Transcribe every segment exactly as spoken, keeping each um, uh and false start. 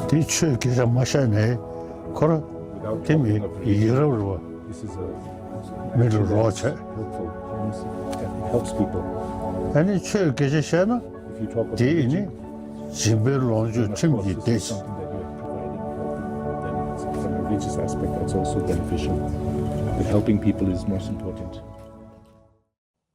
དེ་ཆོས་སྐད་ཆ་མ་བཤད་ནས་ཁོ་ར་དེ་མི་ཡི་རབས་རུ་བ་མི་རུ་རོགས་བྱས། ཨ་ནི་ཆོས་སྐད་ཆ་བཤད་ན་དེ་ནི་སྦྱིན་པའི་ལོངས་སྤྱོད་ཁྲིམས་ཀྱི་སྡེ།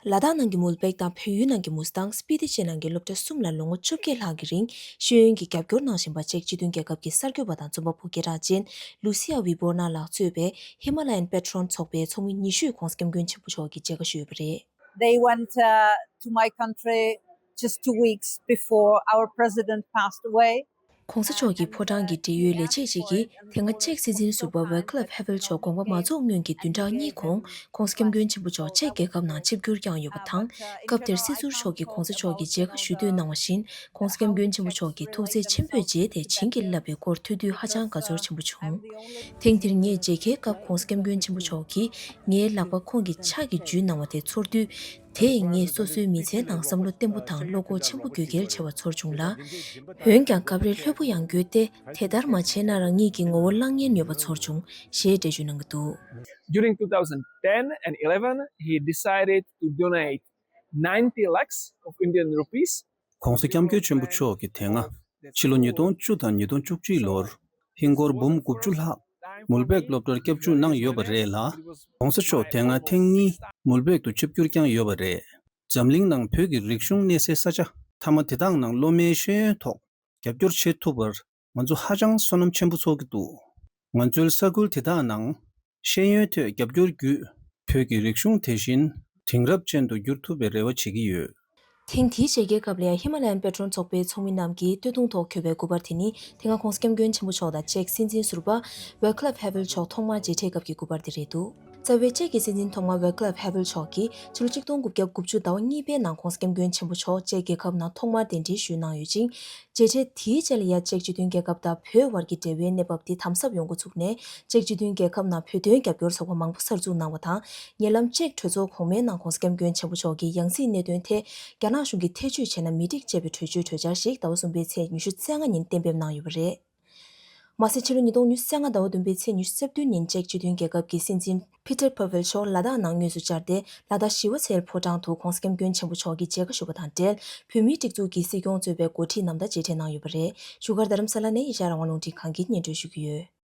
ལ་དྭགས་ནང་གི་མུལ་བེག་དང་བལ་ཡུལ་ནང་གི་མུས་ཏང་སྤི་ཏི་བཅས་ནང་གི་སློབ་གྲྭ་གསུམ་ལ་ལོ་ངོ་བཅོ་བརྒྱད་ལྷག་གི་རིང་ཤེས་ཡོན་གྱི་རྒྱབ་སྐྱོར་གནང་བཞིན་པ་ཅེཀ་སྤྱི་མཐུན་རྒྱལ་ཁབ་ཀྱི་གསར་འགོད་པ་དང་རྩོམ་པ་པོ་སྐད་གྲགས་ཅན་ལུ་སི་ཡ་ཝི་བོར་ན་ལགས་གཙོས་པའི་ཧི་མ་ལ་ཡན་པེ་ཏྲོན་ཚོགས་པའི་ཚོགས་མི་ཉི་ཤུས་ྋགོང་ས་ྋསྐྱབས་མགོན་ཆེན་པོ་མཆོག་གི་མཇལ་ཁ་ཞུས་ཡོད་པ་རེད། They went uh, to my country just two weeks before our president passed away. ྋགོང་ས་མཆོག་གི་ཕོ་བྲང་གི་འབྲེལ་ཡོད་ལས་བྱེད་ཅིག་གིས་དེ་སྔ་ཅེཀ་སྲིད་འཛིན་ཟུར་པ་ཝེ་ཀླབ་ཧེ་ཝེལ་མཆོག་དགོངས་པ་མ་རྫོགས་སྔོན་གྱི་བདུན་ཕྲག་གཉིས་གོང་ྋགོང་ས་ྋསྐྱབས་མགོན་ཆེན་པོ་མཆོག་ཅེཀ་རྒྱལ་ཁབ་ནང་ཆིབས་བསྒྱུར་བསྐྱངས་ཡོད་པ་དང་། སྐབས་དེར་སྲིད་ཟུར་མཆོག་གིས་ྋགོང་ས་མཆོག་གི་མཇལ་ཁ་ཞུ་འདོད་གནང་བ་བཞིན་ྋགོང་ས་ྋསྐྱབས་མགོན་ཆེན་པོ་མཆོག་གིས་ཐུགས་བརྩེ་ཆེན་པོས་མཇལ་ཏེ་བྱིན་གྱིས་བརླབས་པའི་སྐོར་ཐོས་དུས་ཧ་ཅང་དགའ་ཚོར་ཆེན་པོ་བྱུང་། ཐེངས་འདིར་ངས་མཇལ་ཁའི་སྐབས་ྋགོང་ས་ྋསྐྱབས་མགོན་ཆེན་པོ་མཆོག་གིས་ངའི་ལག་པ་ཁོང་གི་ཕྱག་གིས་འཇུས་གནང་བ་དེ་ཚོར་དུས། དེས་ངས་སོ་སོའི་མི་ཚེའི་ནང་བསམ་བློ་བརྟན་པོ་དང་བློ་ཁོག་ཆེན་པོ་དགོས་གལ་ཆེ་བ་ཚོར་བྱུང་ལ། འོན་ཀྱང་སྐབས་རེ་ལྷོད་པོ་ཡང་དགོས་ཏེ། དེ་ལྟར་མ་བྱས་ན་རང་ཉིད་ཀྱི་ངོ་བོ་བརླག་ཉེན་ཡོད་པ་ཚོར་བྱུང་ཞེས་འགྲེལ་བརྗོད་གནང་གི་འདུག During two thousand ten and eleven, he decided to donate ninety lakhs of Indian rupees. ྋགོང་ས་ྋསྐྱབས་མགོན་ཆེན་པོ་མཆོག་གིས་དེ་སྔ་ཕྱི་ལོ་ཉིས་སྟོང་བཅུ་དང་ཉིས་སྟོང་བཅུ་གཅིག་ལོར་ཧིན་སྒོར་འབུམ་དགུ་བཅུ་ལྷག་མུལ་བེག་སློབ་གྲྭར་སྐྱབས་བཅོལ་གནང་ཡོད་པ་རེད་ལ། ྋགོང་ས་མཆོག་དེ་སྔ་ཐེངས་གཉིས་མུལ་བེག་ཏུ་ཆིབས་བསྒྱུར་བསྐྱངས་ཡོད་པ་རེད། འཛམ་གླིང་ནང་བོད་ཀྱི་རིག་གཞུང་གནས་སའི་ས་ཆ་མཐའ་མ་དེ་དག་ནང་སློབ་མའི་ཤེས་ཡོན་ཐོག་རྒྱབ་སྐྱོར་བྱེད་ཐུབ་པར་ང་ཚོ་ཧ་ཅང་བསོད་ནམས་ཆེན་པོ་ཚོར་གྱི་འདུག་ང་ཚོའི་ས་ཁུལ་དེ་དག་ནང་ཤེས་ཡོན་ཐད་རྒྱབ་སྐྱོར་བརྒྱུད་བོད་ཀྱི་རིག་གཞུང་དེ་བཞིན་དེང་རབས་ཅན་དུ་འགྱུར་ཐུབ་པའི་རེ་བ་བྱེད་ཀྱི་ཡོད། ཐེངས་འདིའི་མཇལ་ཁའི་སྐབས་ལ་ཡང་ཧི་མ་ལ་ཡན་པེ་ཏྲོན་ཚོགས་པའི་ཚོགས་མི་རྣམས་ཀྱིས་སྟོད་ཐུང་ཐོག་འཁོད་པའི་སྐུ་པར་དེ་ནི་དེ་སྔ་ྋགོང་ས་ྋསྐྱབས་མགོན་ཆེན་པོ་མཆོག་དང་ཅེཀ་སྲིད་འཛིན་ཟུར་པ་ཝེ་ཀླབ་ཧེ་ཝེལ་མཆོག་ཐོག་མར་མཇལ་འཕྲད་སྐབས་ཀྱི་སྐུ་པར་དེ་རེད་འདུག་རྩ་བའི་ཅེཀ་གི་སྲིད་འཛིན་ཐོག་མ་ཝེ་ཀླབ་ཧེ་ཝེལ་མཆོག་གིས་ཕྱི་ལོ་ཆིག་སྟོང་དགུ་བརྒྱ་དགུ་བཅུ་ཟླ་བ་གཉིས་པའི་ནང་ྋགོང་ས་ྋསྐྱབས་མགོན་ཆེན་པོ་མཆོག་ཅེཀ་རྒྱལ་ཁབ་ནང་ཐོག་མར་གདན་འདྲེན་ཞུས་གནང་ཡོད་ཅིང་། མཇལ་འཕྲད་དེའི་རྗེས་ལ་ཡ་ཅེཀ་སྤྱི་མཐུན་རྒྱལ་ཁབ་དང་བོད་དབར་གྱི་འབྲེལ་བའི་གནས་བབ་དེ་དམ་ཟབ་ཡོང་འགོ་ཚུགས་ནས། ཅེཀ་སྤྱི་མཐུན་རྒྱལ་ཁབ་ནང་བོད་དོན་རྒྱབ་སྐྱོར་ཚོགས་པ་མང་པོ་གསར་འཛུགས་གནང་བ་དང་། ཉེ་ལམ་ཅེཀ་གྲོས་ཚོགས་གོང་མའི་ནང་ྋགོང་ས་ྋསྐྱབས་མགོན་ཆེན་པོ་མཆོག་གིས་ཡང་སྲིད་གནད་དོན་ཐད་རྒྱ་ནག་གཞུང་གིས་ཐེ་བྱུས་བྱས་ན་མི་འགྲིག་ཅེས་པའི་གྲོས་ཆོད་གྲོས་འཆར་ཞིག་ཟླ་བ་གསུམ་པའི་ཚེས་ཉི་ཤུ་རྩ་ལྔ་ཉིན་གཏན་འབེབས་གནང་ཡོད་པ་རེད། མ་ཟད་ཕྱི་ལོ་ཉིས་སྟོང་ཉི་ཤུ་རྩ་ལྔ་ཟླ་བ་བདུན་པའི་ཚེས་ཉི་ཤུ་རྩ་བདུན་ཉིན་ཅེཀ་སྤྱི་མཐུན་རྒྱལ་ཁབ་ཀྱི་སྲིད་འཛིན་ཕི་ཏེར་ཕ་ཝེལ་མཆོག་ལ་དྭགས་ནང་དངོས་སུ་བཅར་ཏེ། ལ་དྭགས་ཞི་བ་འཚོའི་ཕོ་བྲང་དུ་ྋགོང་ས་ྋསྐྱབས་མགོན་ཆེན་པོ་མཆོག་གིས་མཇལ་ཁ་ཞུས་པ་དང་འབྲེལ། བོད་མིའི་སྒྲིག་འཛུགས་ཀྱི་སྲིད་སྐྱོང་གཙོས་པའི་འགོ་ཁྲིད་རྣམས་དང་མཇལ་འཕྲད་གནང་ཡོད་པ་རེད། བཞུགས་སྒར་རྡ་རམ་ས་ལ་ནས་ཨེ་ཤ་ཡ་རང་དབང་རླུང་འཕྲིན་ཁང་གིས་སྙན་སྒྲོན་ཞུ་གི་ཡོད།